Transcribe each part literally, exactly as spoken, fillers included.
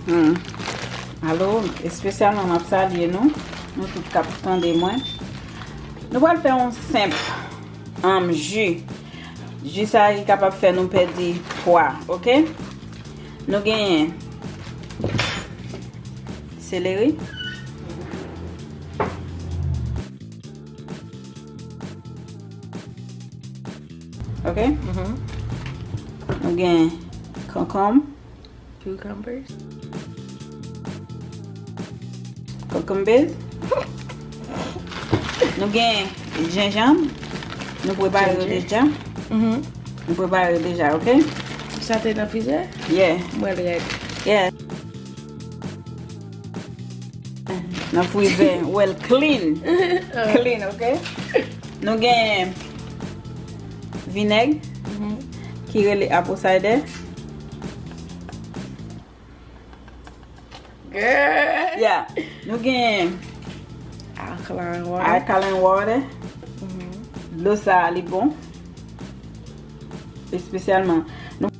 Hmm. Alo, espesyalman m ap salye nou, nou tout k ap tande mwen. Nou pral fè yon senp, um, ji. Ji sa ki kapab fè nou pèdi pwa, oke? Nou genyen seleri. Oke? Mhm. Nou gen konkonm. Cucumbers. Cucumbers. Nou gen jenjanm. Nou prepare yo deja. Mhm. Nou prepare yo deja, oke? Sa te nan frizè? Yeah. Mwen rèd. Yeah. Nan frizè, well, clean. Clean, oke? Nou gen vinèg, mhm, ki rele apple cider. Girl. Yeah. Nou gen alkaline water. Alkaline water. Mhm. Dlo sa a, li bon. Espesyalman. Nou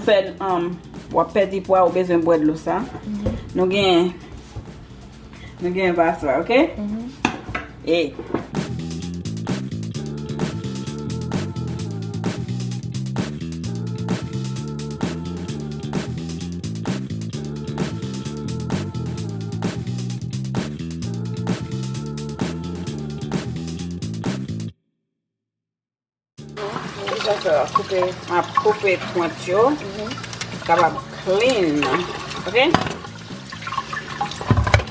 fè, um, w ap pèdi pwa, ou bezwen bwè dlo sa. Mhm. Nou gen, nou gen paswa, oke? Mhm. E. Mwen deja fè koupe, m ap koupe pwent yo. Mhm. Kapab clean. Oke?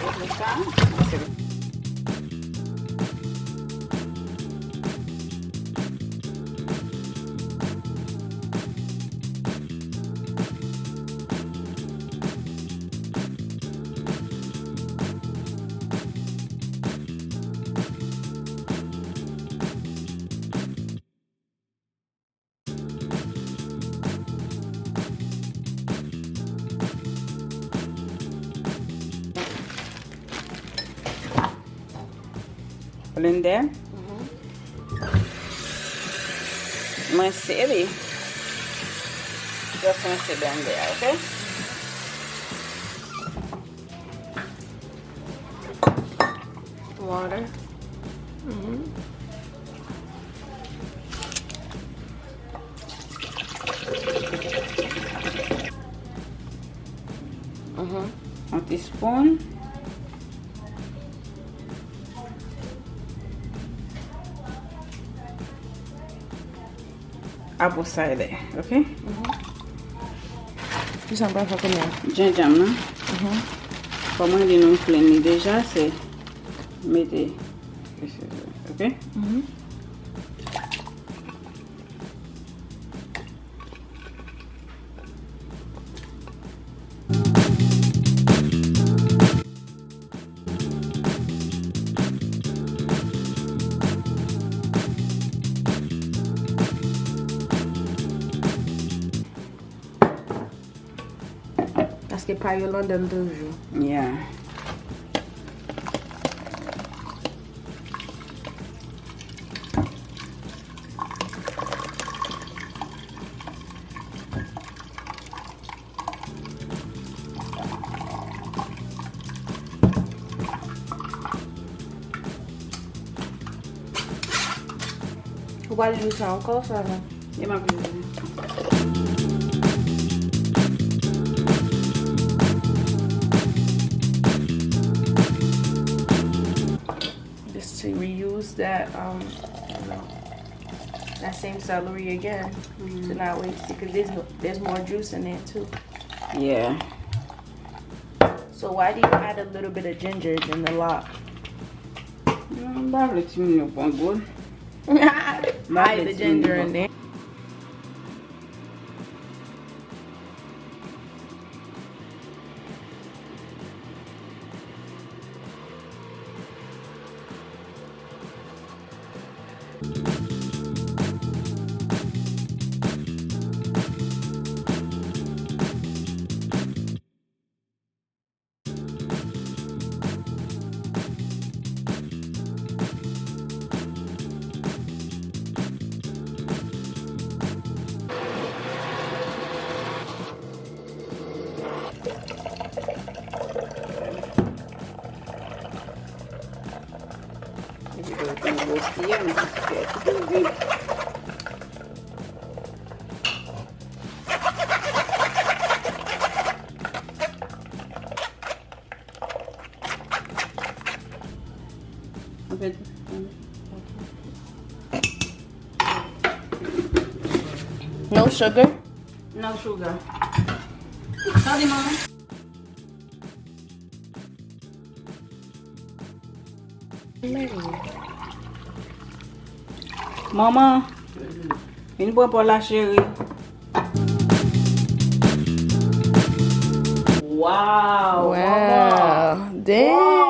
Ouvri sa. Blender. Mhm. Mwen sere. Just mwen se blender, oke? Water. Mhm. Mhm. Yon ti spoon. Apple cider, oke? Mhm. Kisa m pral fè kounye a? Jenjanm nan. Mhm. Kòm mwen di nou m clean li deja, se mete, oke? Mhm. Paske pa yo ladan l toujou. Yeah. Ou pral jwi sa ankò, sa non? E m ap jwi. Just to reuse that, um, you know, that same celery again, to not waste it, 'cause there's no, there's more juice in there too. Yeah. So why do you add a little bit of ginger in the lot? Mm, m pa vle timoun yo pran gou. Hide the ginger in there. No sugar? No sugar. Tande, manman. Manman, vin pran pa w la, cheri. Wow, manman. Wow. Damn.